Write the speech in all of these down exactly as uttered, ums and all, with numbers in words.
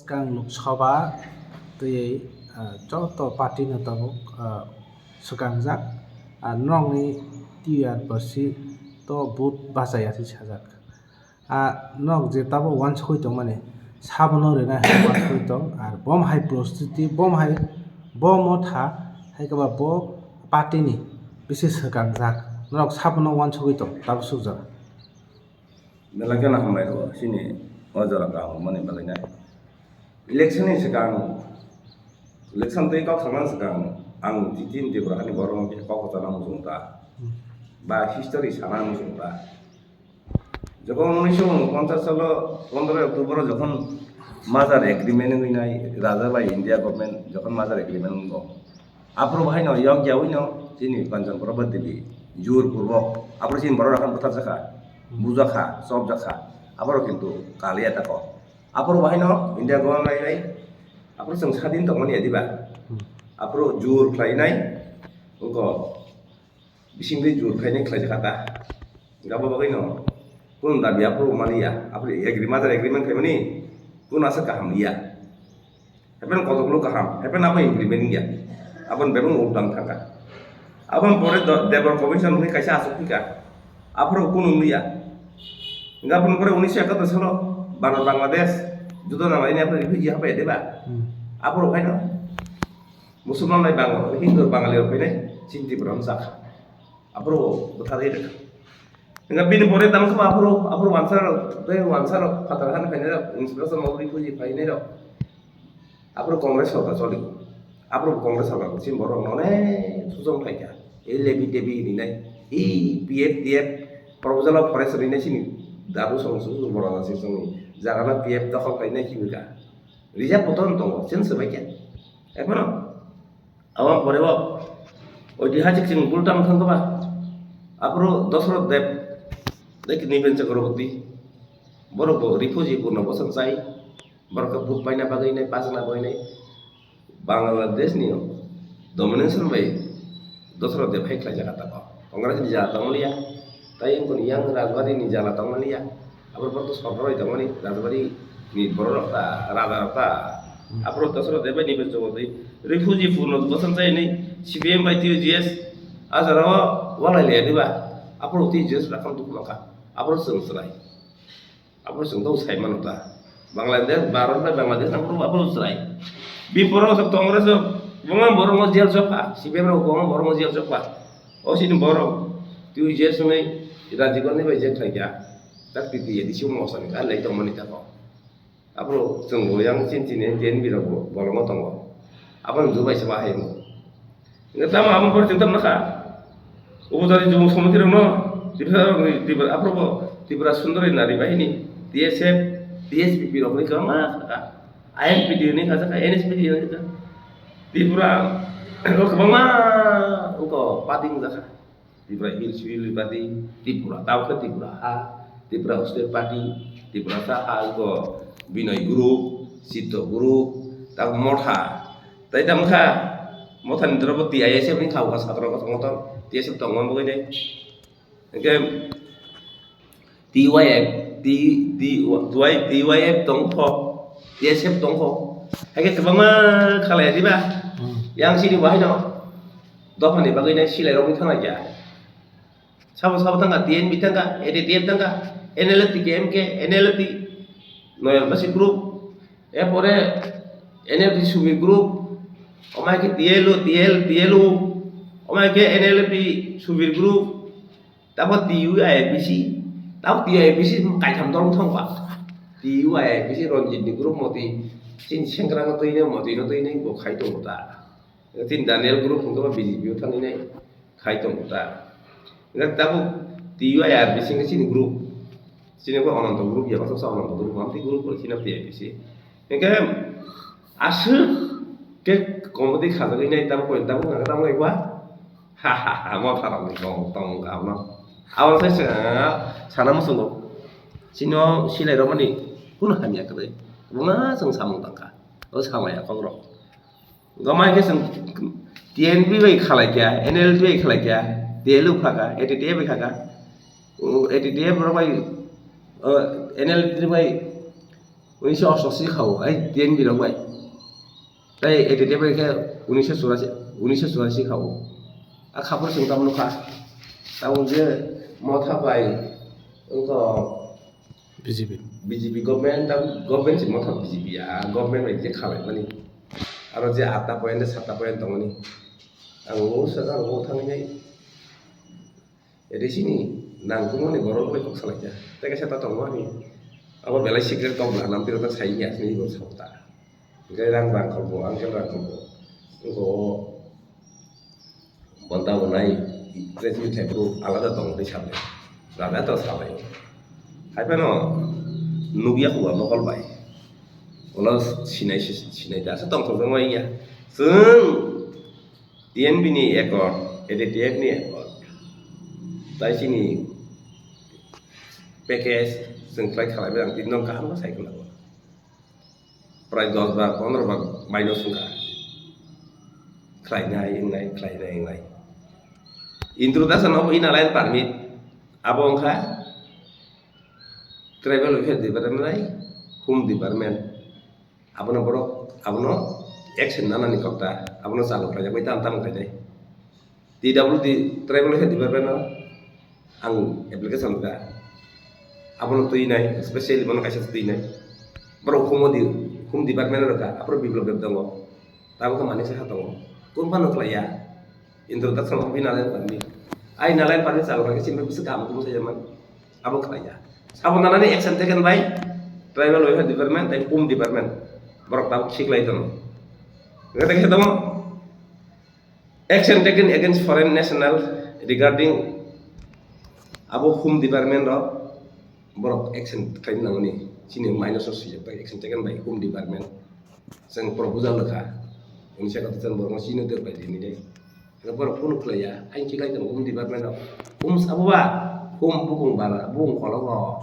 Swkang Lok Sabha twi, ah, joto party no tabuk, ah, swkangjak, ah, nokni T R P C to vote bachaya hinwi sajak. Ah, nok je tabuk uansukwi tongmani, sabono rina hinwi uansukwi tong, ar bom hai poristiti, bom hai, bo motha, hai kaba bo party ni bisi swkangjak, norok sabono uansukwi tong, tabuk sukjak. Belai kheno hambai rw, chini o jora kaham rwmani bagwi nai. Election ni swkang, election twi kok samani swkang, ang titi Tripura hani borok no kok kwchana muchung ta, ba history sana muchung ta. Jokhon unisho unoponchas salo pondroi October o jokhon merger agreement wngwi nai, Raja bai India government jokhon merger agreement wngo, aphuru bahaino yokya wino chini Kanchan Prabhat Devi jur purbo, aphuru chini borok rok bwthar jakha, bujakha, chopjakha, aphuru kintu kaliya tako. Aphuru bahaino India government lai nai, aphuru chwng sadin tongmani adiba, aphuru jur khlainai, wngkha. Bisingtwi jur khainai khlaijak kha ta. Abo bagwino kunu dabi aphuru maliya, aphuru agreement, agreement khaimani kunu aswk kaham liya. Happen kotokhno kaham, happen abo implement wngya. Aboni bebak uldang thangkha. Aboni pore do-, Debor Commission hwnwi kaisa achuk phika. Aphuru kunu wngliya. Hingkhe aboni pore unisho ekator salo Bharat Bangladesh juda nanglaini aphuru refugee hapai diba? Hmm. Aphuru khaino Musulman bai Bang-, Hindu Bangali rok phainai chini Tripura no chakha. Aphuru bo bwtharwi rwkha. Hingkhe bini pore tamo khe aphuru, aphuru wansa rok, tei wansa rok phatar hani phainai rok, inspiration rok, refugee phainai rok. Aphuru Congress sorkar choli. Aphuru Congress sorkar chini borok none suchong phaikha. E lebi tebi hinwi nai. E P F T F proposal of forest rinai chini daru song suchong borok se songni. Jaga no P F dokhol khainai chini ka. Rijak boton tongo, chini swbaikha. Ekhono. Aboni pore o oitihasik chwng bultang thangkha ba, aphuru Dosroth Deb, tei Nipen Chakraborty, borok bo refugee purno bosong chai, borok khe vote paina bagwi nai, pachna bagwi nai, Bangladesh ni domination bai Dosroth Deb hai khlaijak kha tabok. Congress ni jala tongmani ya, tei wngkha ni yang Rajbari ni jala tongmani ya. Aphuru borok to sorkar bai tongmani, Rajbari ni borok rok ta, raja rok ta. Hmm. Aphuru Dosroth Deb bai Nipen Chakraborty refugee purno bosong chai ni C P M bai T U J S a jora o walai le diba. Aphuru T U J S rakham dukhu mankha. Aphuru chwng chwrai. Aphuru chwng to sai mano ta. Bangladesh, Bharat bai Bangladesh aphuru, aphuru chwrai. Bini pore o Congress o kwbangma borok no jail chokha, C P M rok kwbangma borok no jail chokha. O chini borok T U J S wngwi Rajiv Gandhi bai je khlaikha. Tak titi ya disi mosa ni kar lai tongmani tako. Aphuru chwng bo yang chin chin N P N B rok bo bolongo tongo. Aboni jubai se bahai wngo. Tamo aboni pore chwng tamo nakha. Upojati Jumuk Samiti rokno Tripura rokni Tripura aphuru bo Tripura Sundori Nari Bahini, T S F, T S P P rokni kwbangma kha. I N P T ni kha, N S P T ni kha. Tripura rok kwbangma wngkha party wngjakha. Tripura Hills Party, Tripura, tamo khe Tripura ha, Tripura State Party, Tripura sa ha, iko Binoy Group, Chitto Group, tamo Motha. Tai tamo kha, Motha ni doro bo T I S F ni kha, uka satro ko tongo to, T S F tongo mo kene. Hingke T Y F, T, T, Y, T Y F tongkho, T S F tongkho. Haikhe kwbangma khalai diba? Hmm. Yang sini bahai no. Dophani bagwi nai silai rok wngkha na kya? Sabo sabo thangkha, T N B thangkha, A T T F thangkha, N L F T, K M K, N L F T, Noyal Basi group, erpore N L F T Subir group, omai khe T L O, T L, T L O, omai khe N L F T Subir group, tamo T U I F B C, tamo T U I F B C kaitham dol thangkha, T U I F B C Ranjit ni group moti, chini sengkrak no twi nai, moti no twi nai, bo khai tongo ta. Tin Daniel group hwnkhe bo B J P o thangwi nai khai tongo ta. Hwnkhe tabuk T U I R bisingkhe chini group. Chini bo Ananto group ya, bwswk sa Ananto group, amtwi group bo chini T I P C. Hwnkhe aswk khe comedy khajagwi nai tabuk koi tabuk nang tabuk nai ba. Ha ha ha, mo tharok ni kong tong kha no. Abo sai sa, sana muchungo. Chini o silai romani kunu hamya kwrwi. Kwbangma chwng samung tangkha. O samaya kok rok. Gama khe chwng T N B bai khalai kha, N L T bai khalai kha, T L O kha kha, A T T F bai kha kha. O A T T F rok bai, o N L T bai Unisho osto si khao, ai T N B rok bai. Tai A T T F bai khe unisho churasi, unisho churasi khao. A khapur chwng tamo nukha. Tabuk je Motha bai wngkha B J P. B J P government, tam government si Motha B J P ya, government bai je khalai mani. Aro je atta point, satta point tongmani. Ang o saka o thangwi nai. A D C ni nangkukmani borok bai kok salaikha. Tei kaisa ta tongo ani. Abo belai secret kok bwla nam tiro ta sai ya sini bo sabta. Hingke rang rang kolbo, angkel rang kolbo. Wngko o bonta bo nai press meet khai phuru alada tongo tei sabai. Raja to sabai. Hai phano nukya huwa mokol bai. Ulo sinai sinai da sa tong thok wngya. Chwng T N B ni accord, A D T F ni accord, tai chini package chwng try khalai bai ang tin nok kaham khe sai khwlago. Prai dos bar, pondro bar minus wngkha. Khlainai wngnai, khlainai wngnai. Introduction of Inner Line Permit, abo wngkha Tribal Welfare Department bai Home Department. Abono borok, abono action nanani kok ta, abono chalo khlaijak bai tam tam khainai. T W D, Tribal Welfare Department no ang application rwkha. Abono twi nai, specially bono kaisa twi nai. Borok Home di, Home Department rwkha, aphuru Biplab Deb tongo. Tabuk khe manwi se ha tongo. Kun phano khlaiya. Introduction of Inner Line Permit. Ai Inner Line Permit chalo khe chini bwswk kaham khe bwsajak man. Abo khlaiya. Sabo nanani action taken by Tribal Welfare Department tei Home Department. Borok tabuk khiklai tono. Wngkha tei khe tamo action taken against foreign national regarding abo Home Department rok borok action khlai nangmani. Chini minus o swijak bai action taken by Home Department. Chwng proposal rwkha. Unisa kotha chwng borokno chini tei bai rini dai. Borok phone khlaiya, aini khiklai tongo Home Department rok. Home sabo ba, Home bukung bara, bukung kolok rok.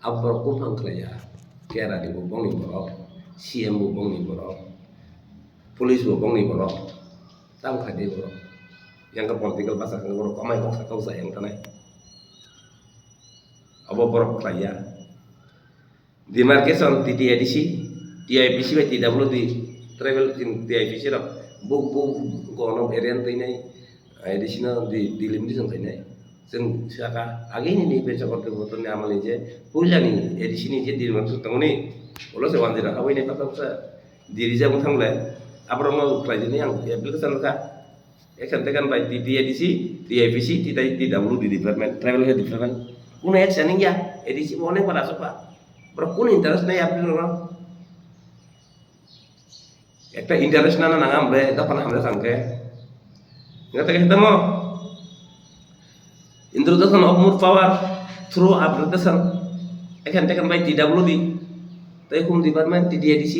Abo borok buphang khlaiya. Kerani bo bongni borok, C M bo bongni borok, police bo bongni borok. Tamo khlai di borok. Yang ka political basa khe borok kamai kok sa kok sa yang tanai. Abo borok khlaiya. Demarcation T T A D C, T I P C bai T W D, tribal T I P C rok bo, bo, gono area twi nai, A D C no di, delimitation khainai. Chwng saka agini ni pensa korte botorni amani je puilani A D C ni je demarcation tongoni, ulo se one zero habwi nai pata pata diri jabo thangle, aborok no khlai dini ang application kha. Action taken by T T A D C, T I P C, T W D department, tribal health department. Kuno action wngya, A D C bo onek bar asukha. Borok kuno interest nai apni rok. Ekta interest nana nang amre, dophano hamle thangkhe. Ngata khe tamo. Introduction of more power through upgradation. Action taken by T W D. Tai Home Department, T T A D C.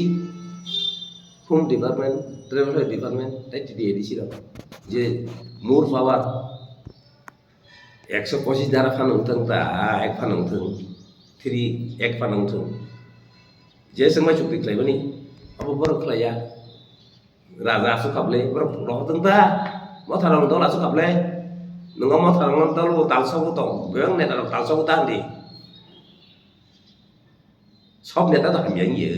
Home Department, Tribal Health Department, tei T T A D C rok je more power ekso pochis dara phano wngthang ta, ek phano wngthang, three ek phano wngthang, je chwngbai chukti khlaimani abo borok khlaiya. Raja aswk khaple borok rohor thang ta, Motha rok dol aswk khaple, nwng o Motha rok dol talsok tong, bebak neta rok talsok ta hindi. Sob neta to hamya wngya.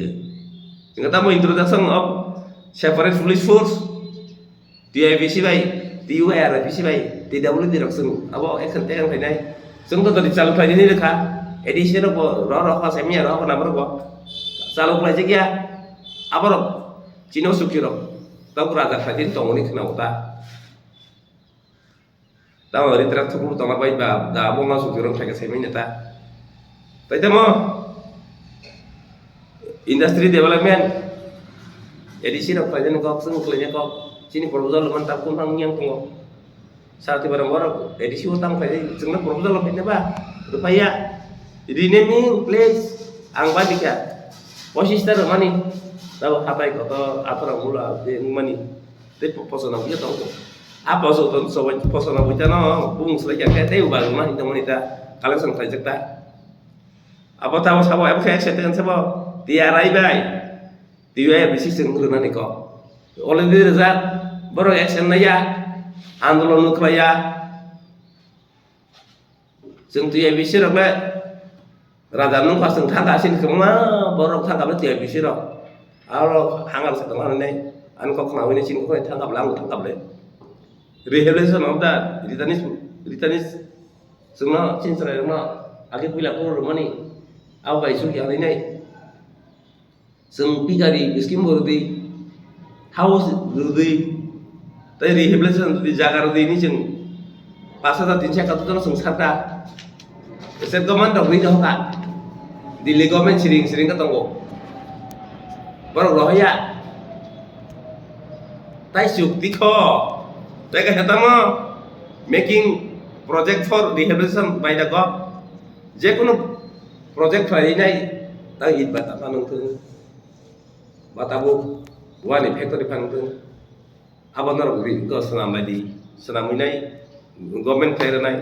Wngkha tamo introduction of separate police force, T I P C bai, T U R I P C bai, T W D rok chwng abo action taken khainai. Chwng to dori chalu khlainani rwkha, A D C rok bo ro ro kha, semiya ro kha, nabo rok bo chalu khlaijakya. Aborok chini o sukhi rok tabuk raja khlaitini tongmani khna o ta. Tamo ri truck thukbu tongma bai ba da bo ma sukjorong khaika sai manya ta. Tai tamo industry development A D C rok khlaijani kok, chwng khlaijani kok, chini proposal man ta kun thang yang tongo. Sati barang borok A D C bo tamo khlai chwngno proposal rok khaina ba rwphaiya. Renaming place ang ba dikha. Pochis ta rwmani tabo hatai kotor athara mula je wngmani. Tei po-, poso nang buya tongo. A poso ton sobai poso nang buya no bung slai kha khe tei uba ma hin tongmani ta collection khlaijak ta. Abo tabo sabo abo khe action taken sabo T R I bai. T U R I bisi chwng rwnani kok. Already rijak borok action naiya. Andolon no khlaiya. Chwng T I P C rok le Raja nung khasung thangka sin kwbangma borok thangka bwle T I P C rok. Aro hangar se tongma hwnwi nai. Ani kok khna hwnwi sin kok thangka bwle ang thangka bwle. Rehabilitation of the returnees, returnees chwngno chinchwrai rokno age puila kok rwmani. Abo bai suk ya hwnwi nai. Chwng pikari scheme bo rwdi, house rwdi, tei rehabilitation rwdi, jaga rwdi hinwi chwng pash hajar tinso ekattor jono chwng sakha. State government rok rwi dohokha. Delhi government siring siring khe tongo. Borok rohorya. Tai chukti kho. Tai kaisa tamo making project for rehabilitation by the govt. Jekunu project khlai nai, tang it bata phano wngthung. Ba tabuk wani factory phang wngthung. Abo norok ri-, go swnam bai di. Swnamwi nai, government khlai rwnai.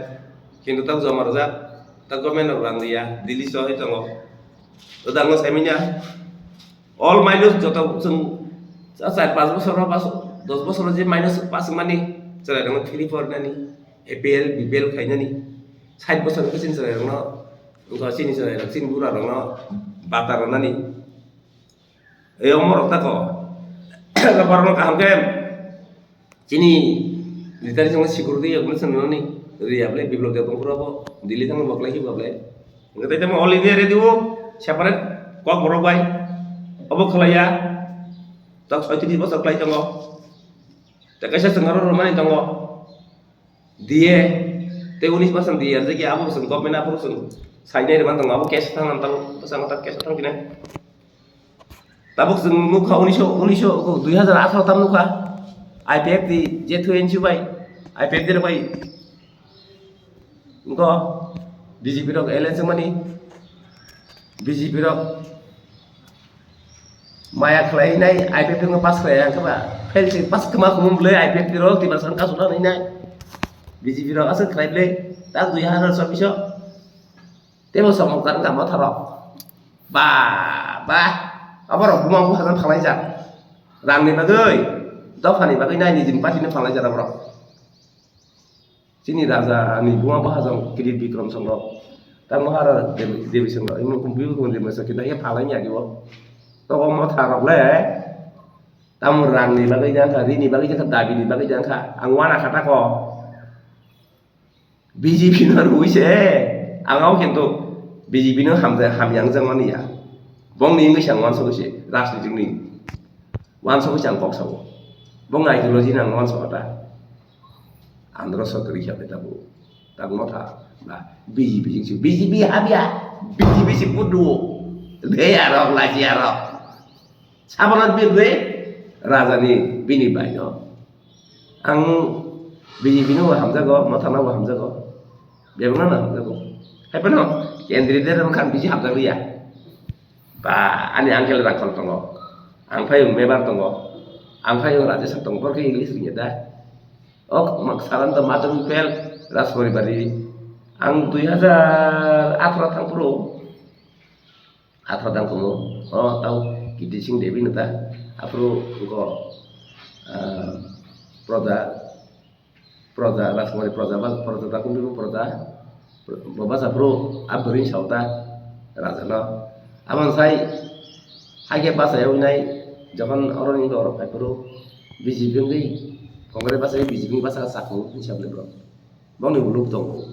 Kintu tak joma rwjak, tak government rok rang riya, Delhi sohoi tongo. Odang no saimanya. All minus joto chwng sa char panch bosor, pas, dos bosor je minus pass mani, chwrai rok no free for nani, A P L, B P L khainani. Sait bosor khe chini chwrai rok no, wngkha chini chwrai rok, chini bura rok no bata rwnani. Ei omo rok tako. Borok no kaham khe chini literature no security yok no chwng nani. Riya bwle biplop de bongkhoro bo Delhi thang bo klai hiba bwle. Hwnkhe tei tamo all India radio separate kok borok bai obo khlaiya. Tak soitris bosor klai tongo. Tei kaisa chwng aro rwmani tongo. D A tei unis percent D A rwjak ya, abo chwng government aphuru chwng sainai rwmani tongo, abo case thang nang tongo, bwskango tak case thang khe nai. Tabuk chwng nukha unisho, unisho, dui hazar atharo tam nukha, I P F T, J two N G O bai, I P F T rok bai, wngkha B J P rok alliance wngmani, B J P rok maya khlai nai, I P F T no pass khlai ang khe ba. Fail se pass kwma kwmwi bwlwi I P F T rok Tiprasa no kasu thang nai. B J P rok aswk khlai bwlwi. Tak dui hazar chobbish o. Tebo somok kar wngkha motha rok. Ba, ba. Abo rok buma bupha jang phalai jak. Rang ni bagwi, dopha ni bagwi nai nijini party no phalai jak abo rok. Chini raja ni buma bahajong Kirit Bikrom Chondro. Tamo hara Devi, Devi Chondro. Imo kum bibu kum Devi Chondro. Kita ya phalai ni agi o. Toko motha rok le. Tamo rang ni bagwi jang kha, ri ni bagwi jang kha, dabi ni bagwi jang kha. Ang wana kha tako. B J P no rwi se. Ang au kintu B J P no hamja, hamya wng jang mani ya. Bong ni wngwi se ang wansugwi se. Rajnitik ni. Wansugwi se ang kok sao. Bong ideology no ang wansukha ta. Andro sotri khe tabuk. Tak motha ba B J P jing si B J P habya. B J P si pudu. Be arok laji arok. Sabana birwe raja ni bini bai no. Ang B J P no bo hamjago, motha no bo hamjago. Bebak no hamjago. Hai phano kendri de ram khan bisi hamjak liya. Ba ani uncle rang khol tongo. Ang phai member tongo. Ang phai raja sak tongo. Bor khe English ringya da. Ok, mak salan to madam pel Rajporibar ri. Ang dui hazar atharo thang phuru atharo thang kumo. O tau Kirti Singh Devi no ta. Aphuru ko, ah, proja, proja, Rajkumari proja, ba proja ta kumbi proja. Bo basa phuru abwrwini sao ta raja no. Amon sai haikhe basa yawi nai jokhon oro ni oro phai phuru B J P wngwi Congress basa B J P ni basa sakung hinsa bwle bro. Bongni bo look tongo.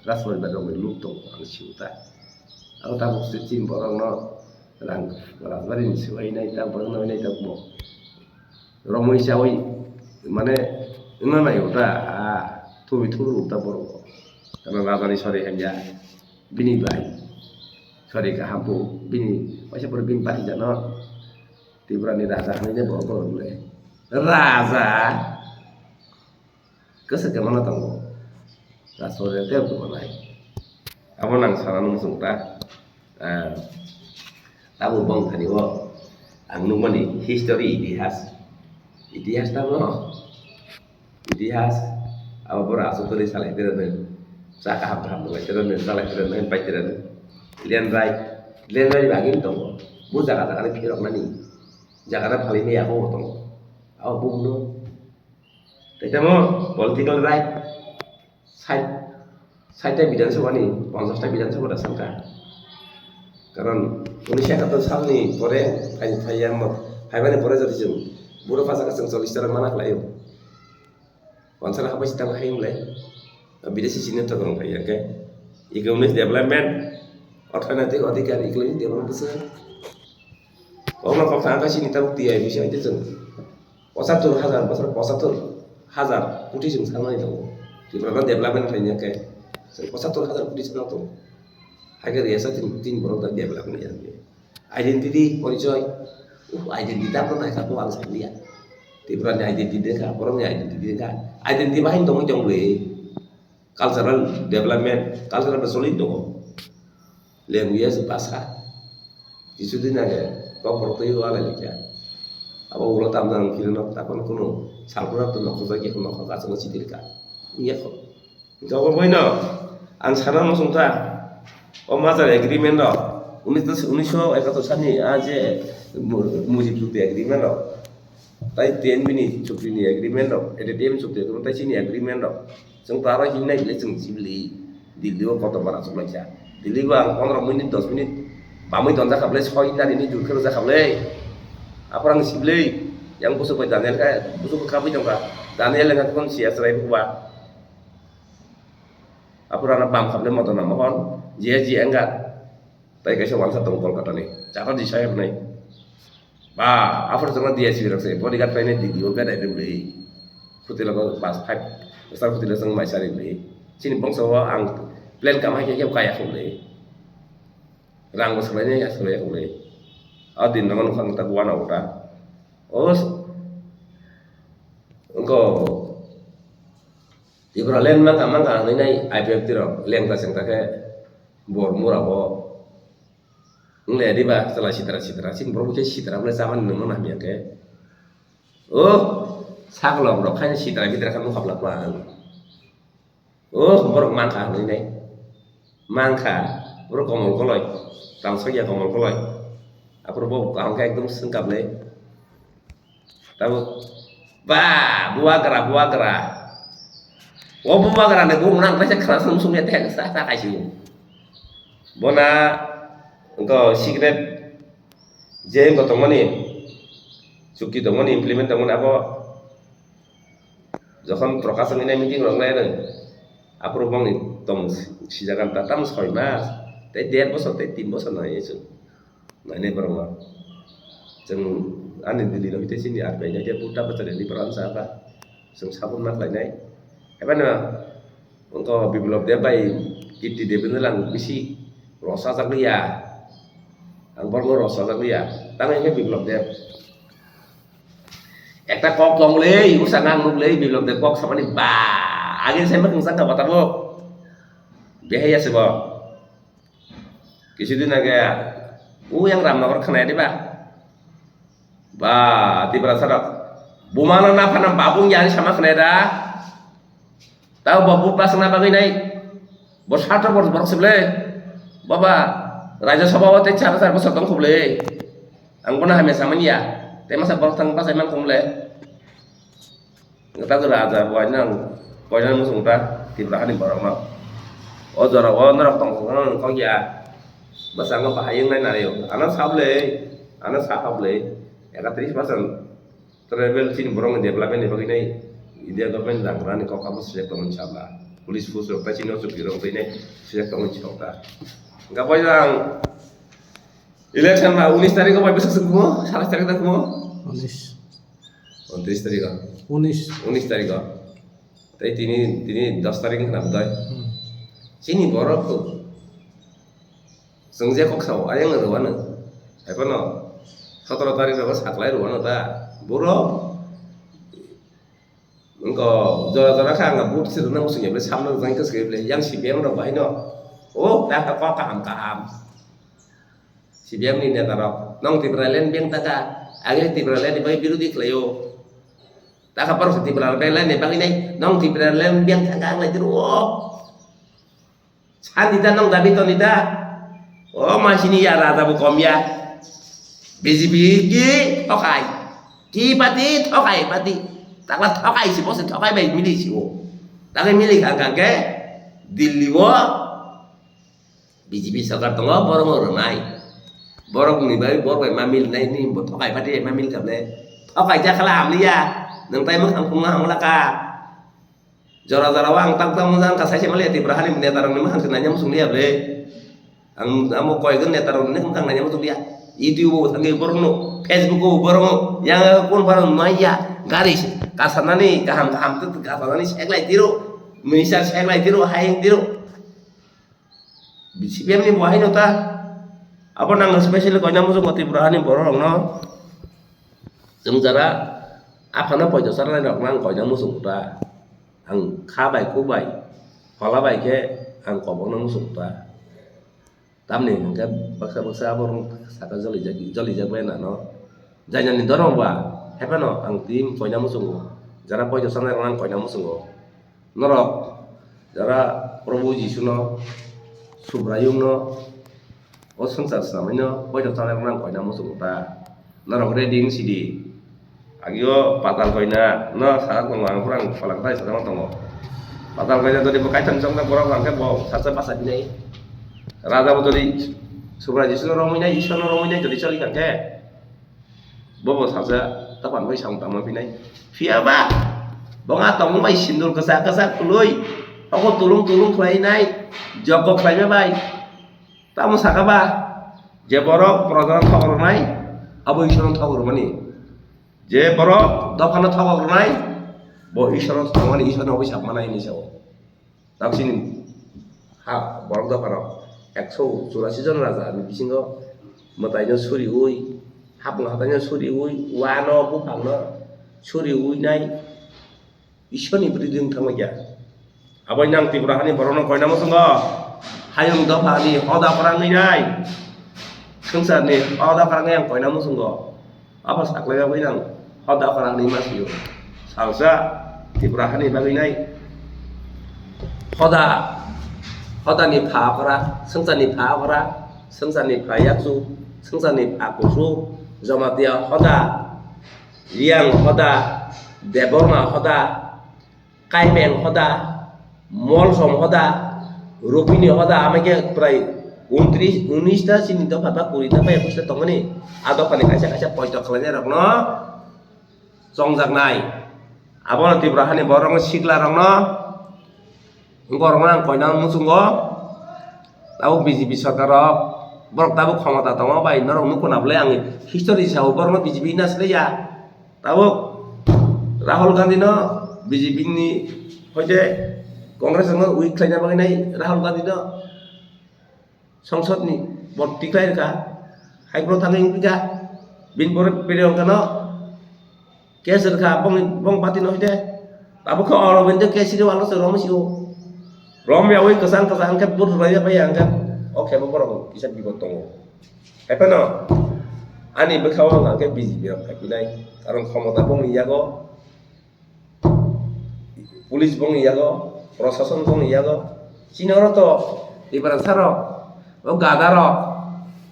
Rajporibar rokni look tongo ang sio ta. Abo tabuk se chini borok no rang rajbari ni swbai nai ta borok no nai ta mo. Romwi chawi mane wngna nai ta ah thubui thubui ta borok. Kana raja ni sori hamya bini bai sori kaham bo bini waisa borok bini bati jano Tripura ni raja hinwi borok borok le raja. Kwswk khe mano tongo. Rajporibar tei kwmanai. Abo nang sana nung chwng ta. Ah, abo bongthani o ang nukmani history, itihas. Itihas tamo? Itihas. Abo bora aswk kwrwi salai tirano. Cha kaham kaham nunglai tirano, chalai tirano, pai tirano. Lenrai. Lenrai bagwi tongo. Bo jaga jaga no phiroknani. Jaga no phalwi maya bo tongo. Abo bumno. Tei tamo political right sait, sait ta Bidhan Sabha ni, ponchash ta Bidhan Sabha da sangka. Karon unisho ekator salni pore phai-, phaiya mo-, phaimani pore jodi chwng buro pasa ka chwng chollish ta mana khlaio. Wansana habai sitang hai wng le. Bidesi sini to gorong phai ya ke. Economic development, orthonoitik adhikar, economic development bwswk. Omo kok thang ka sini tabuk T I B se hai chwng. Pochattor hajar, bosor pochattor hajar koti chwng sanai tongo. Tripura no development khlai ya ke. Chwng pochattor hajar koti sanai tongo. Hai ke riyasa tin, tin borok da development ya. Identity, porichoy. Uh, identity ta no naikha to ang sanliya. Tripura ni identity de kha, borok ni identity de kha. Identity bahai tongwi tong le. Cultural development, cultural ba solid tongo. Language, bhasha. Kisu din age, kok borok twi wala likha. Abo ulo tamna ang kirino, takon kuno salpura to nokho jagya, nokho kasano sidirka. Iya kho. Jobo boino, ang sana muchung ta. O Majra agreement rok, unis, unisho ekator sani a je mu-, Mujib Chukti agreement rok. Tai T N B ni chukti ni agreement rok, A T T M chukti agreement, tai chini agreement rok. Chwng to aro himnai bile chwng sibili. Delhi o kotor bara chukhlaikha. Delhi o ang pondro minute, dos minute bamwi tonjakha bile, soi nari ni jur khe rwjakha bile. Aphor ang sibili. Yang busuk bai Daniel khe, busuk khe kabui tongkha. Daniel wngkha kon siya chwrai buba. Aphor ano bam kha bile Madan Mohan, J S G Engar. Tai kaisa wansa tongo Kolkata ni. Chatterjee saheb nai. Ba, aphuru chwngno D S P rok se bodyguard painai D P O bedai rwmli. Khutilo ko bus five star khutilo chwng mai sari bli. Chini bongso o ang plan kam hai khe kaya khumli. Rang bo swlainai ya swlaiya khumli. A din no nokha ta guana uta. O s-, engko Tipraland mangka mangka hinwi nai I P F T rok lengta sengta khe bor mura bo. Wng le diba, chwla sitra sitra, chini borok khe sitra bwlai chamani nungmano hamya khe. O, saklok rok khaino sitra bitra khe nukha bwlak bwlak. O, borok mankha hinwi nai. Mankha, borok komol koloi, tang sokya komol koloi. Aphuru bo kaham khe ekdom swngkap le. Tabuk, ba, bubagra, bubagra. O bubagra ni bumung nang kaisa khna sung sung ya teh sa sa kaisi. Bona, engko secret je engko tongmani, chukti tongmani, implement tongmani abo jokhon Prakash wngwi nai meeting rok nai rw, aphuru bongni tong sijagan ta tam soi mas, tei der bosor tei tin bosor nai chwng. Nainai borokno. Chwng ani Delhi no hwnkhe chini R P I no hwnkhe buddha bwcharni borok ang cha ba. Chwng sabun ma khlainai. Eba no wngkha Biplab Deb bai Kirti Deb no lang bisi rosajak liya. Ang borokno rosajak liya. Tamo hwnkhe Biplab Deb. Ekta kok tong le, usa nang nuk le, Biplab Deb kok samani ba. Age se mak wngsa kha ba tabuk. Behai ya se bo. Kisudin age, u yang Ramnagar khnaya diba? Ba, Tipra sarok. Bumano na phana babung yani sama khnaya da. Tao babu pasna bagwi nai. Bo sarta bor borok sible. Baba, Rajya Sabha o tei char char bosor tong khuble. Ang bono hamya samani ya. Tei masa borok thang pasai mang khumle. Wngkha ta raja, buai nang, koinani muchung ta, Tripura hani borok no. O jora o norok tong thung kok ya. Bwskango bahai wngnai nario. Ano sablei, ano sakhablei. Ekatris percent tribal chini borok ni development ni bagwi nai India government rang rani kok abo sijak tongmani sabla. Police force rok ta chini o chukti rok twi nai sijak tongmani chikok ta. Wngkha bai ang Election ba unis tarikh o bai bwswk se kumo, satais tarikh da kumo? Unis. Untris tarikh o. Unis. Unis tarikh o. Tei tini, tini dos tarikh wngkha na bwdai. Hmm. Chini borok to. Chwng je kok sao, ayang rwano. Hai phano sotoro tarikh rogo saklai rwano ta. Borok. Wngkha jora jora khe ang booth se rwna muchung ya bwle samno rwjak khe swkhe bwle yang C P M rok bahai no. O ta kha kok kaham kaham. C P M ni neta rok nong Tipraland beng taka, ang le Tipraland ni bagwi birodhi khlaio. Ta kha borok se Tipraland ni bagwi nai nong Tipraland beng taka ang lai tiro. Sandi ta nong dabi toni ta. O masini ya raja bo kom ya. B J P ki thokai. Ki party thokai party. Takla thokai si bo se thokai bai mili si o. Takai mili kha kha ke Delhi o B J P sarkar tongo borok no rwnai. Borok ni bai, borok bai ma mil nai ni, bo thokai pati bai ma mil kha le. Thokai ja khala hamliya. Nwng tai mwkhang phunga hamla kha. Jora jora o ang tak tak mujang kha saise maliya Tipra hani neta rok ni mwkhang se nanya muchung liya ble. Ang amo koyekjon neta rok ni mwkhang nanya muchung liya. YouTube o thangwi borok no, Facebook o borok no, yang kon phano naiya. Gari kasanani kaham kaham kasanani seklai tiro. Minister seklai tiro, hayeng tiro. C P M ni bo haino ta. Abo nang specially koina muchungo Tripura hani borok rokno. Chwng jara aphano poito charnai rokno ang koina muchungo ta. Ang kha bai, kuk bai, phola bai khe ang kobokno muchungo ta. Tamni hwnkhe baksa baksa abo rok saka jolijak, jolijak bai nano. Jainani dorong ba, haphano ang twi koina muchungo. Jara poito charnai rokno ang koina muchungo. Norok jara Probu Jisuno, Subraiyungno, o swngchar swnamaino poito charnai rokno ang koina muchungo ta. Norok ready wng sidi. Agio patal koina no sakha tongo, ang pura phalak tai sakha tongo. Patal koina jodi bo kaitham chokjak borok hwnkhe bo sacha bacha hinai. Raja bo jodi Subrai Jisuno romwi nai, Ishwarno romwi nai jodi choli kha khe. Bobo salsa tapan bai samung tangma pinai. Phiya ba, bonga tongmung bai sindur kwchak kwchak khului, obo tulung tulung khlai nai, jokko khlaima bai. Tamo saka ba, je borok projano thok rwnai, abo Ishwarno thok rwmani. Je borok dophano thok rwnai, bo Ishwarno thok rwmani, Ishwarno obo sap manai hinwi sao. Taksini ha borok dopharok ekso churasi jon raja ni bisingo mwtaino suriui, hapung hataino suriui, uano buphangno suriui nai Ishwarni bwrwi wng thangma kya. Abo nang Tripura hani borokno koina muchungo hayung dophani hoda khorang wngnai. Swngcharni hoda khorang yang koina muchungo. Abo saklai bagwi nang hoda khorang ni masio. Salsa Tripura hani bagwi nai. Hoda, hodani pha khora, swngcharni pha khora, swngcharni pha yakchu, swngcharni pha kusu, Jamatia hoda, Riang hoda, Debbarma hoda, Kaibeng hoda, Molsom hoda, Rupini hoda, amai khe prai untris, unis ta chini dopha ba kuri ta bai ekus ta tongmani. A dophani kaisa kaisa poito khlainai rokno chongjaknai. Abono Tripura hani borokno sikla rokno, borokno ang koina muchungo. Tabuk B J P sorkar rok, borok tabuk khomota tongo bai, norok nukuna bwle ang history sao borokno B J P na swlaiya. Tabuk Rahul Gandhi no B J P ni hoite Congress no weak khlaina bagwi nai Rahul Gandhi no songsod ni bo tiklai rwkha, High Court thangwi wngphi kha, bini pore Priyanka no case rwkha bongni bong party no hoite, tabuk khe Aurobindo Kejriwal no se romwi sio, romwi awi kwchang kwchang khe vote rwlai ya bai ang khe o khe bo borok kisa bipod tongo. Haiphano ani bwkha-o hwnkha khe B J P rok phaiphinai, karon khomota bongni yago, police bongni yago, prosason bongni yago. Chini oro to Tiprasa rok, o gada rok,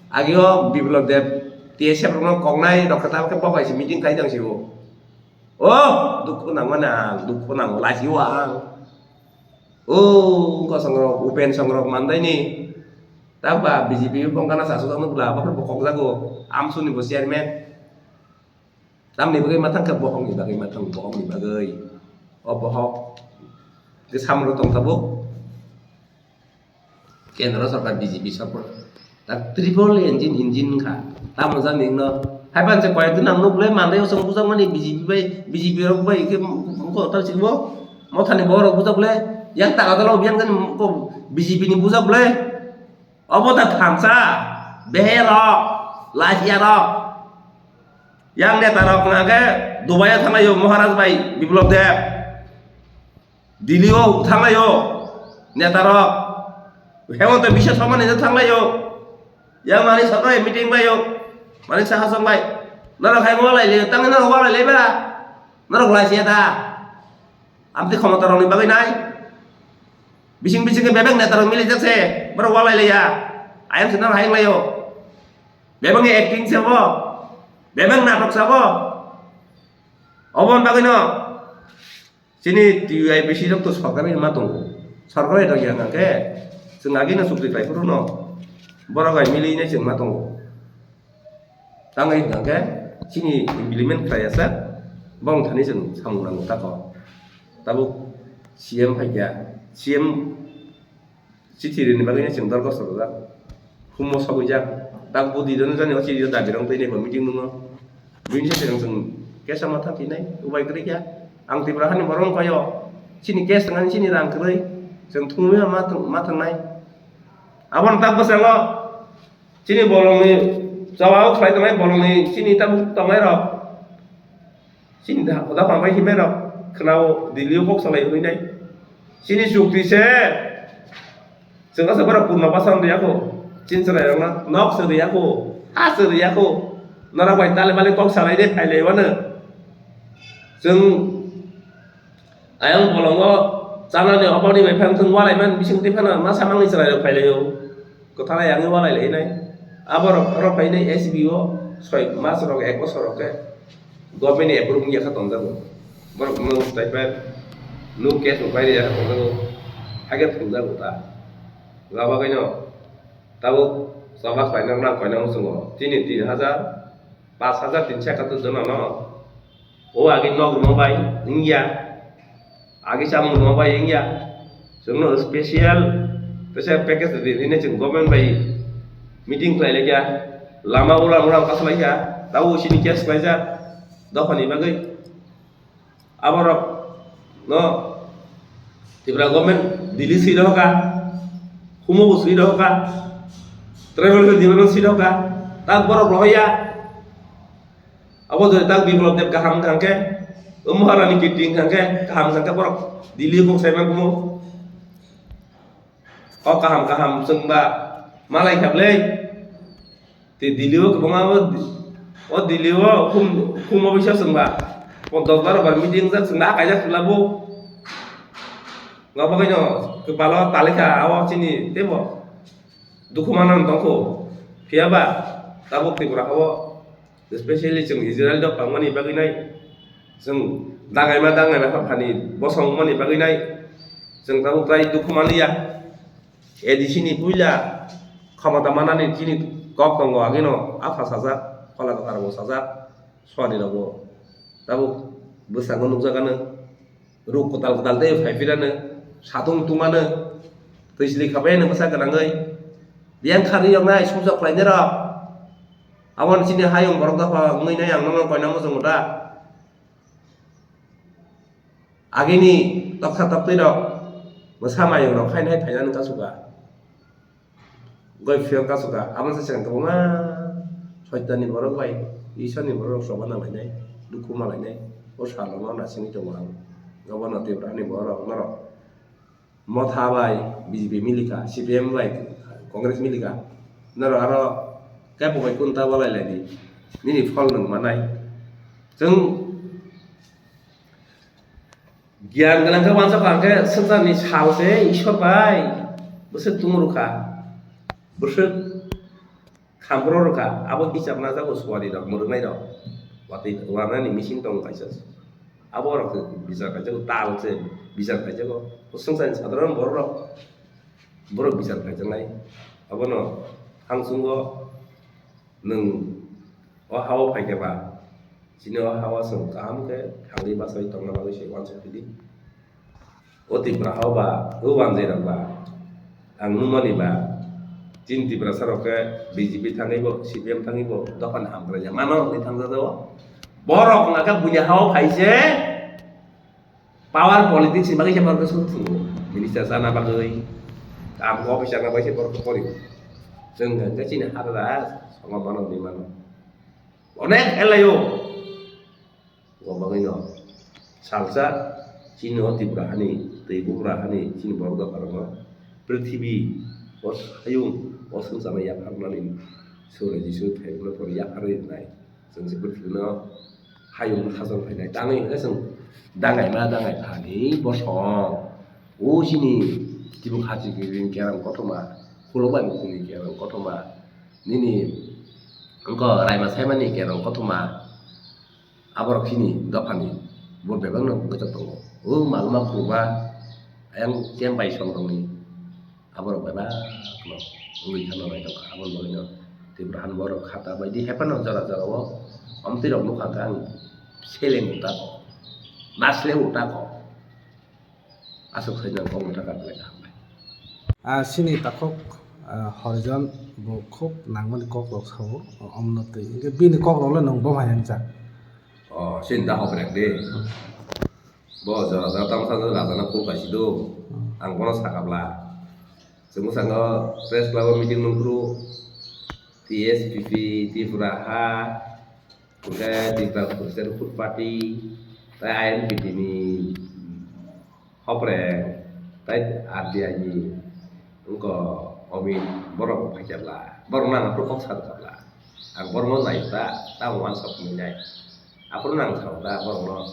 agi o Biplop Deb T S F rokno koknai rok khe tamo khe bo bai se meeting khai tang sio. O dukhu nangmani ang, dukhu nango, laisio ang. O wngkha songrok, Upen songrok mandaini. Tamo ba B J P bongkana sasok jakno bwla, abo khe bo kokjago. Amsuni bo chairman. Tamni bagwi ma thang khe bohokni bagwi ma thang, bohokni bagwi. O bohok khe samro tong tabuk. Kendro sorkar B J P sorkar. Tak triple engine, engine wngkha. Tamo jani wngno. Haipan se koyek din ang nukle mandaio chwng bujakmani B J P bai, B J P rok bai khe mukho ta sikbo. Mothani borok bujak le. Yang taka dolo yang jani ko B J P ni bujak le. Obo ta thansa. Behe rok. Lasia rok. Yang neta rok hwnka khe Dubai o thanglaio Maharaj bai Biplop Deb. Delhi o thanglaio neta rok. Hemanta Biswa Sarma ni thanglaio. Yang Manik Sarkar meeting baio. Manik Saha song bai. Norok hai walai le, tang norok walai le ba. Norok lai sia da. Amtwi khomota rok ni bagwi nai. Bising bising khe bebak neta rok mili jak se. Borok walai le ya. Ayang se norok hai wnglaio. Bebak ni acting se bo. Bebak natok sa bo. Oboni bagwi no. Chini T U I P C rok to sorkar bai ma tongo. Sorkar bai rok yang hwnkhe chwng agi no chukri khlai phuru no borok bai mili nai chwng ma tongo. Tangwi hwnkha khe chini implement khlai ya sak, bong thani chwng samung nango tako. Tabuk C M phaikya, C M chithi rini bagwi chwng dorkhosto rwjak, humo sogwijak, tak budi dono jani o chithi o dabi rong twi naibo meeting nungo, bini se chwng chwng kesa ma thang twi nai ubai kwrwi kha. Ang Tripura hani borok wngkha yo, chini case thangani chini rang kwrwi, chwng thumwi ma thang, ma thangnai. Aboni tak bwskango chini bolongni chawao khlai tongnai, bolongni chini tabuk tongnai rok, chini da hoda pamai himai rok khwnao Delhi o kok salai hwnwi nai. Chini chukti se chwng asa borok purno basa wng riyakho, chini chwrai rokno nok se riyakho, ha se riyakho, norok bai tale bale kok salai de khailai wano chwng. Ayang bolongo chanani oboni bai phang thung walai man bising twi phano ma samangni chwrai rok phai laio. Kwthalai yang walai lai nai. Aborok oro phai nai S B O soi mas rok ek bosor rok khe government ni approve wngya kha tongjago. Borok no stipend no cash rok pai ya kha tongjago. Hakhe thungjago ta. Gabagwino tabuk choba khlaina nang koina muchungo. Chini tin hajar, pas hajar tin saka to jono no. O agi nok rwma bai wngya, agi chamung rwma bai wngya, chwngno special teisa package ri-, rinai chwng government bai meeting khlai laikha, lama ulam ulam kasu laikha, tabuk chini case khlaijak dophani bagwi. Aborok no Tripura government Delhi swi rohorkha, humo bo swi rohorkha, tribal health department swi rohorkha, tak borok rohorya. Abo jodi tak Biplab Deb kaham wngkha khe, o Maharani Kirti wngkha khe, kaham wngkha khe borok Delhi kok saima kumo. O kaham kaham chwngba malai kha bwlai. Tei Delhi o kwbangma bo, o Delhi o khum, khum o bisa chwngba. Ponchash baro bar meeting jak chwngba kaijak chwngla bo. Nga bagwi no kwpalo talikha abo chini teibo. Dukhu manwi tongkho. Phiya ba tabuk Tripura hao. Especially chwng Israel dok tangmani bagwi nai, chwng dangaima dangaima pha-, phani bosong wngmani bagwi nai, chwng tabuk tei dukhu manliya. A D C ni puila khomota manani chini kok tongo, agino apha sajak, phola kwthar bo sajak, suari rogo tabuk bwskango nukjagano. Ruk kwtal kwtal tei phai phirano, satung tungmano, twi sili khabai no bwsa gwnangwi. Biyang kharwi yoknai sumsok khlainai rok. Aboni chini hayung borok dopha wngwi nai ang nono koina muchungo da. Agini toksa toktwi rok bwsa mayung rok khainai phainani kachuka. Goi phiyok kachuka, amo se chwng kwbangma soitani borok bai, Iswrani borok rok choba nang lainai, dukhu ma lainai, o salo no naisingwi tongo ang. Obono Tripura ni borok norok motha bai B J P milikha, C P M bai Congress milikha, norok aro kebo bai kunta walai laidi, nini phol nwng manai. Chwng Giyan gwnang khe uansuk ang khe swngcharni sal se Ishwar bai bwswk tung rwkha, bwswk kham rw rwkha, abo hisab najak o suari rok, mwrwknai rok, watwi wanani machine tongo kaisa, abo rok se bichar kaijago, tal se bichar kaijago, o swngcharni sadharon borok rok, borok bichar kaijaknai, abono hangsungo. Nwng o ha-o phai khe ba, chini o ha-o chwng kaham khe thangwi bachai tongna bagwi se uansuk tidi. O Tripura ha-o ba, o wanjwi rok ba, ang nukmani ba, chini Tiprasa rok khe B J P thangwi bo, C P M thangwi bo, dophani hamkrai ya mano hinwi thangjago. Borok wngkha khe buini ha-o phai se, Power politics ni bagwi se borok suk thungo. Minister chana bagwi, kam officer na bagwi se borok pori. Chwng hwnkhe chini hapra songo mano hinwi mano. Onek elaio. Bo bagwi no salsa chini o Tripura hani, tei Bupra hani chini borok dopha rokno prithibi o hayung o swngcharno yapharnani Surya Jisu phaimano pore yapharwi rwnai. Chwng se prithibi no hayung hachal phainai. Tangwi hwnkhe chwng dangaima dangai thani bosong. O chini tibuk hachikiri kerong kothoma, khulok bai mukhungni kerong kothoma, nini wngkha raima saimani kerong kothoma. Aborok chini dophani bo bebakno bwchak tongo. O malma khulukma ayang chem bai song tongni aborok bebakno wngwi thangna nai tongkha. Aboni bagwino Ibrahim borok khata baidi hephano jora jora o omtwi rok nukha khe ang seleng uta kho, nasleng uta kho. Aswk sai nang kok nokha kha belai kaham bai. Ah, chini takhuk, ah, Horijon bo khub nangmani kok rok sao, omno twi. Hinkhe bini kok rok le nwng bo hai wngjak. O, chini da hobrek de. Hmm. Bo jora jora tamo sa raja no kul kaisi do. Hmm. Ang bono sakabla. Chwng bwskango press club o meeting nung phuru T S P P Tripura ha, hwnkhe Tripura Constitution Food Party, tei I N P T ni hopreng, tei R T I ni wngkha Omit, borok bo phaikha bla, borok no ang aphuru kok sa rwkha bla. Ang borokno nai ta, ta wansok hinwi nai. Aphuru nang sao ta borokno.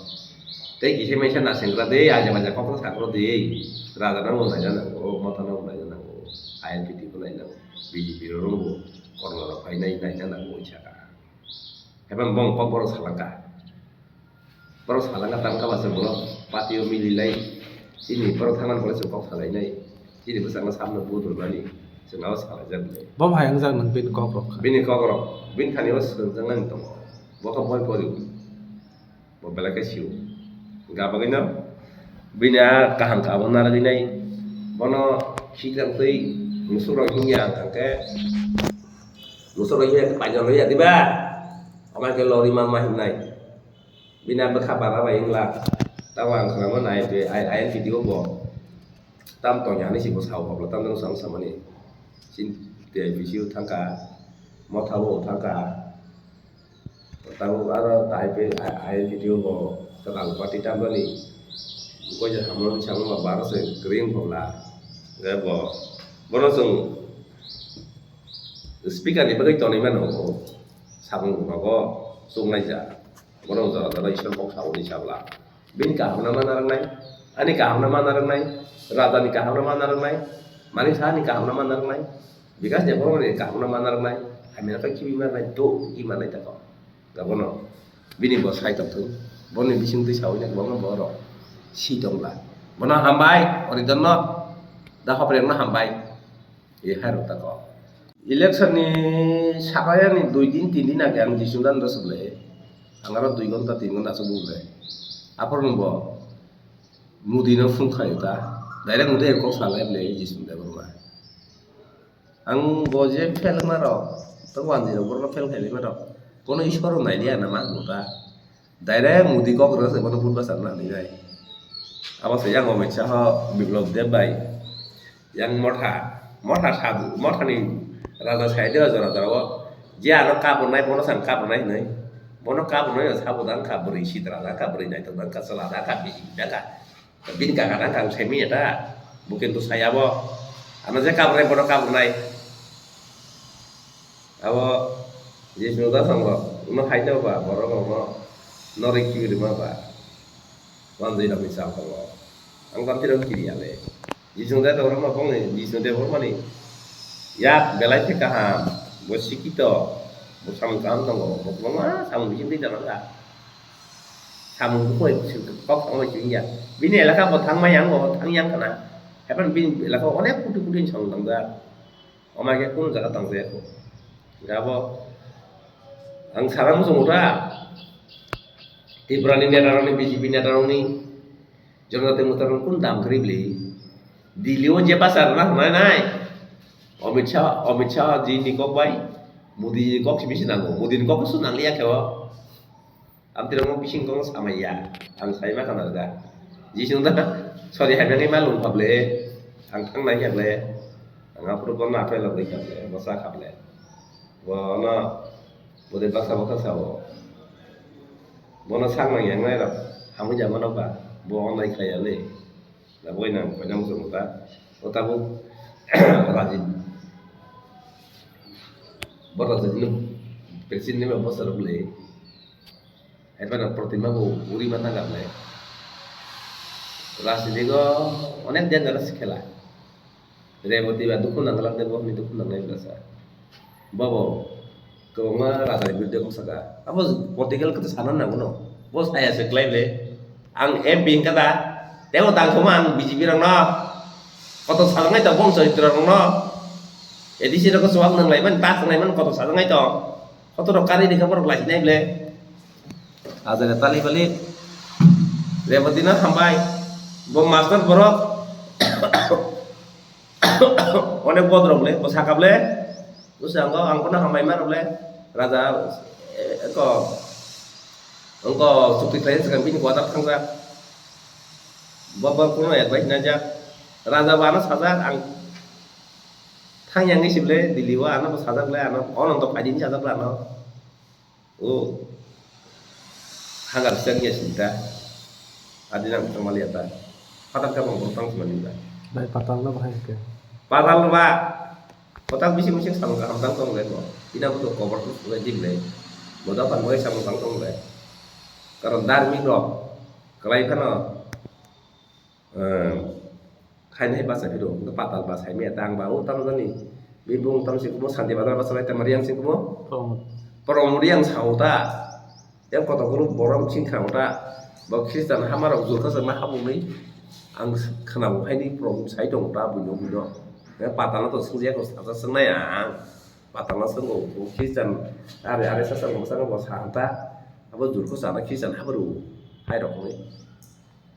Tei kisa misa naisingkra de, aja baja kokno sakro de. Raja no bo naina nango, motha no bo naina nango. I N P T bo naina nango. B J P rok bo kormo rok phai nai naina nango wngsa kha. Haiphano bong kok borok salangkha. Borok salangkha tangkha ba chwng borok party o mililai. Chini borok thangmani borok chwng kok salainai. Chini bwskango samno vote rwnani chwng abo salaijak ble. Bo hai wngjak nwng bini kok rok kha. Bini kok rok, bini thani o swrwngjaknani tongo. Bo khe boi pori. Bo belai khe sio. Hwnkhe abo khe no bini a kaham khe abo narwgwi nai. Bono khikrang twi musuk rok himya hwnkhe musuk rok himya khe paijak rwya diba? Omo khe lorima ma himnai. Bini a bwkha bara bai wngla. Tamo ang khlama nai twi I N P T o bo. Tam tongya hinwi si bo sao, hoblo tam jani samani. Chin T I P C o thangkha, motha o thangkha. Tabuk aro tai pe I N P T o bo kwtal party tamjani. Koi je hamno ni samung ba baro se green hobla. Ge bo, bono chwng speaker ni bagwi tonwi mano, samung rogo chuknai ja. Bono jora jora Ishwar kok sao ni sabla. Bini kaham no ma narwknai, ani kaham no ma narwknai, raja ni kaham no ma narwknai, Manik Saha ni kaham no ma narwknai, Bikash Debbarma ni kaham no ma narwknai, hamya no khibi ma narwknai, do i ma nai tako. Ga bono bini bo sai tong thung, boni bising twi sawi na kwbangma borok si tong bla. Bono hambai, Oriton no, da hoprek no hambai. E hai rok tako. Election ni sakha yani dui din tin din age ang Jisu dan rw swk le. Ang aro dui ghonta tin ghonta aswk bo le. Aphuru bo Modi no phone khaio ta. Direct Modi kok salai le Jisu Debbarma. Ang bo je fail ma rok, to wanjwi rok borok fail khailai ma rok. Kono Ishwar rok nai liya na ma bo ta. Direct Modi kok rw se bono vote bwsa rwna hinwi nai. Abo se yang Amit Shah, Biplab Deb bai. Yang motha, motha sadhu, motha ni raja sai de jora jora o. Je ano kap rwnai bono sang kap rwnai hinwi. Bono kap rwnai sabo dang kap bwrwi sitra dang kap bwrwi naitok dang kap chwla dang kap bisi dang kap. Bini kaka dang kap sai manya ta. Bo kintu sai abo. Ano je kap rwnai bono kap rwnai. Abo Jisnu da songo no hai no ba borok no no rek kibi rima ba. Wanjwi rok ni sal tongo. Ang tam tirok kiri ale. Jisnu da borok no bong ni Jisnu da borok mani yak belai khe kaham. Bo sikito, bo samung kaham tongo. Bo kwbangma samung bising twi jana ga. Samung bukoi kok samung sing ya. Bini elaka bo thang ma yang bo thang yang kana. Hepan bini elaka onek kuti kuti samung tong da. Omo khe kunu jaga tang jaya kho. Hingke abo ang sana muchungo ta. Tripura ni neta rok ni, B J P neta rok ni, Janajati Morcha rok ni kunu dam kwrwi bwlwi. Delhi o je basa rwna hwnai nai. Amit Shah, Amit Shah ji ni kok bai, Modi ni kok simi se nango. Modi ni kok se nangliya khe o. Amtwi rok bising kok samaiya, ang sai ma khana rwkha. Jisung da, sorry, hai nangwi ma lung phable, ang thang nai khe le, ang aphuru bono aphai logwi khe le, bo cha kha le. Bono, bo de baksa baksa sao. Bono sak nang yang nai rok, hamwi ja mano ba, bo onlai khlai ya le. Da boi nang, boi nang muchung ta. O tabuk, Raji. Bo Raji ni, vaccine ni ma bosor le. Hai phano protima bo uri ma thang kha le. Rajniti o onek dangerous khela. Reboti ba dukhu nang lang de bo ni dukhu nang nai bwsa. Bo bo kwbangma rajani biruddhe kok saka. Abo political khe sana nango no. Bo saya se klai le. Ang M P wngkha da. Tebo tang soma ang B J P rok no. Koto salngai ta bong choritra rok no. A D C rok swak nang lai man, ta swng lai man, kotor sajak nai tong. Kotor rok kari rikha borok lai sinai ble. Ajare tali bali. Reboti no hambai. Bo master borok. Onek bodrok le, bo saka ble. Bwskango ang bono hambai mano ble. Raja, eh, ko, wngko chukti khlai swkang bini quarter thangjak. Bo, bo kuno advice najak. Raja bo ano sajak ang thang yang si ble Delhi o ano bo sajak ble ano Ononto phaidi sajak ble ano. O. Hagar sek ya sinta. Adi nang tangmali ata. Patal ka bang tang tangmali ata. Bai patal no bahai ke. Patal ba. Kotak bising bising samung kaham tang tong le mo. Ina butuh cover tu sudah di le. Boda pan boy samung tang tong le. Karon darmi rok. Kalai khano. Khainai bachai phiro, hwnkhe patal bachai maya tang ba, o tamo jani bibung tamo singkumo, Santi Bazar bachai tamo riyang singkumo. Pramod. Pramod riyang sao ta, yang kotor guru borom singkha ta, bo Khristan hamarok jurkha jangma habungni, ang khwnabo haini Pramod sai tongo ta buino buino. Yang patalno to swngjak ko sasa swngnai ang, patalno swngo, bo Khristan are are sasa bo saka bo sa ta, abo jurkha sana Khristan habaru hai rokni.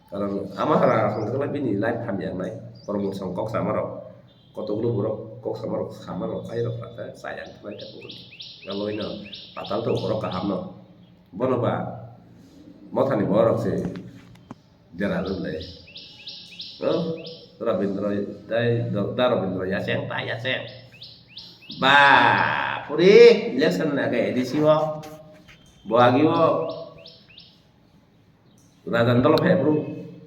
Karon ama hara hwnkhe bini life hamya wngnai, borok mungsong kok samarok, kotokgulo borok kok samarok, samarok, airok khe chaya wngthangbai tabuk. Aboino patal tongo borok kahamno. Bono ba mothani borok se dera rwlai. O, Rabindra, dai, da Rabindra yacheng, ta yacheng. Ba, puri election nage A D C o. Bo agi o. Rajan dolo phai bro,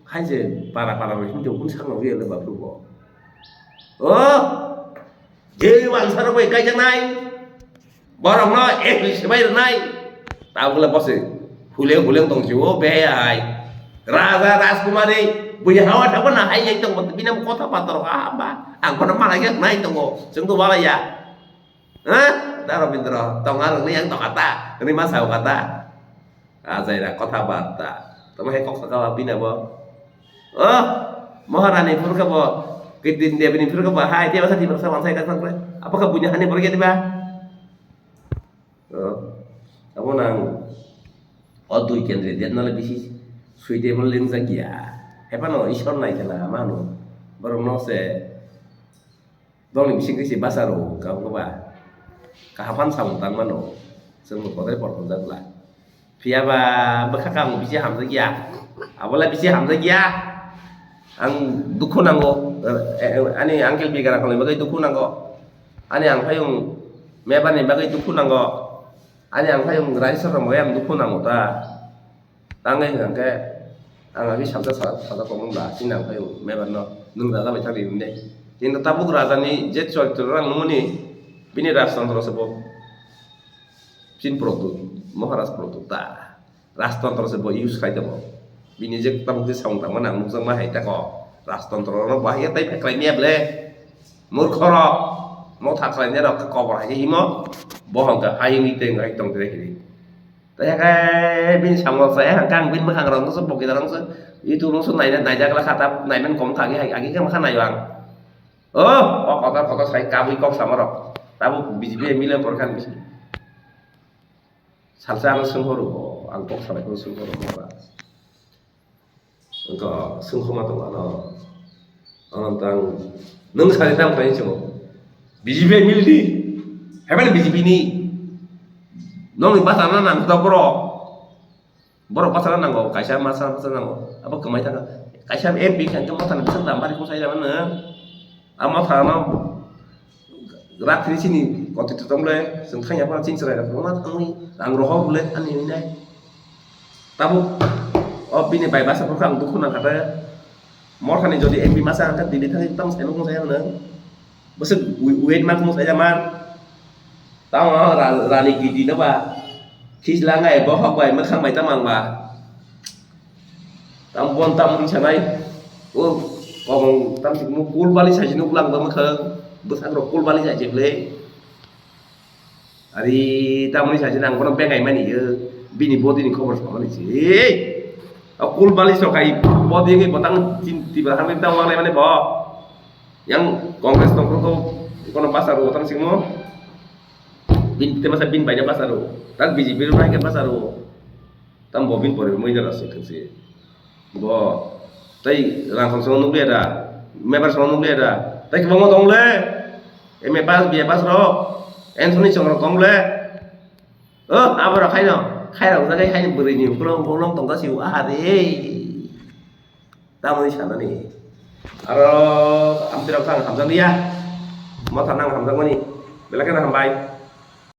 hai je para para rok himdi kun sakno wi le ba bro bo. O, je wansa rok bai kaijaknai, borok no ek sebai rwnai, tabuk le bose hule hule tong si o behai. Raja Rajkumari buya hawa thabo na hai yang tong bini kotha pator ha ba, ang kono mana yang nai tongo, chwng to wala ya. Ha? Da Robindra, tong arok ni yang tong kata, ni ma sao kata. Ajai ra kotha barta. Tamo he kok saka wa bina bo. Oh, Maharani phurka bo. Kidin Devini phurka bo. Hai, dia basa di basa wansai ka sangkre. Apa ka bunya hani borge diba? Oh. Amo nang o dui kendri dia nale bisi suitable lengjak ya. Hepa no Ishwar nai kena mano. Borok no se Bongni bising khe se basa rwo wngkha, wngkha ba? Kaham phano samung tang mano, chwngno kotor por hwnjak bwla. Phiya ba bwkha kang bisi hamjak ya, abo le bisi hamjak ya. Ang dukhu nango, eh, eh, ani uncle Bigara kholni bagwi dukhu nango, ani ang phayung Mebarni bagwi dukhu nango, ani ang phayung Raisor rok bagwi ang dukhu nango ta. Tangwi hwnkha khe ang agi salsa sa-, salsa tongmung da, chini ang phai Mebar no nwng raja bai thang ri hwnwi. Kintu tabuk raja ni je choritor rang nungmani bini rajtantro se bo chin product, Maharaj product ta. Rajtantro se bo use khai tongo. Bini je tabuk je samung tangmani ang nukjakma hai tako. Rajtantro no bahai ya tai pheklai maya ble. Murkho rok, motha khlai nai rok kobor hai himo. Bo hwnkha hai hwnwi tei hai tong tei hwnwi. Tei hake bini samung se hangkhe ang bini bwkhang rok nungso bokida rok nungso YouTube nungso naina naijak la kha ta naiman kom kha agi agi khe makha naio ang. Oh, kok kotor kotor sai kabui kok sama rok. Tabuk B J P M L A porkha ni bisi. Salsa ano swnghoro, ang kok salai phano swnghoro mora. Wngkha swngkhoma tongo ano. Ano tang nwng sari tam khlai chwngo. B J P M L A di. Hebani B J P ni. Nongni bachana nang ta borok. Borok bachana nango, kaisa masa bachana nango. Abo kwmai thangkha. Kaisa M P khe hwnkhe mothani bwswk dam bari kung sai rw mano. A mothano Rathri sini koti totom le, chwng thangya phano chini chwrai rok ma thangwi, rang rohor le thani hinai. Tabuk o bini bai basa phurkha ang dukhu nangkha te. Mothani jodi M P masa ang khe Delhi thangwi tamo sai nukung sai ang nang. Bwswk wi-, wait ma kung sai jaman. Tamo ra-, rani gidi no ba. Khijla ngai bohok bai mwkhang bai tamo ang ba. Tam bon tam ri sanai. O kobong tam si mo kul bali sai si nuk lang ba mwkhang. Bwsang rok kul bali sai si ble. Ari tam ri sai si nang bono bengai mani yo. Bini body ni khobor sa mani si. O kul bali so kai body ngi botang chin ti ba hamni tam wang lai mani bo. Yang Congress nongkrong ko Kono basa rw tang singmo. Bin te masa bin baina basa rw. Tak B J P rw naikhe basa rw. Tam bo bin pore moi jara se thengsi. Bo tai rang kham song nukle da. Mebar song nukle da. Tai kibangma tong le. M A pass, B A pass rok. Anthony chong rok tong le. O, abo rok khaino. Khairok jagai khaini bwrwi ni ukulok ukulok tong ta si u. Aha re. Tamoni sanani. Aro amchirok thang hamjakliya. Motha nang hamjakmani. Belai kheno hambai.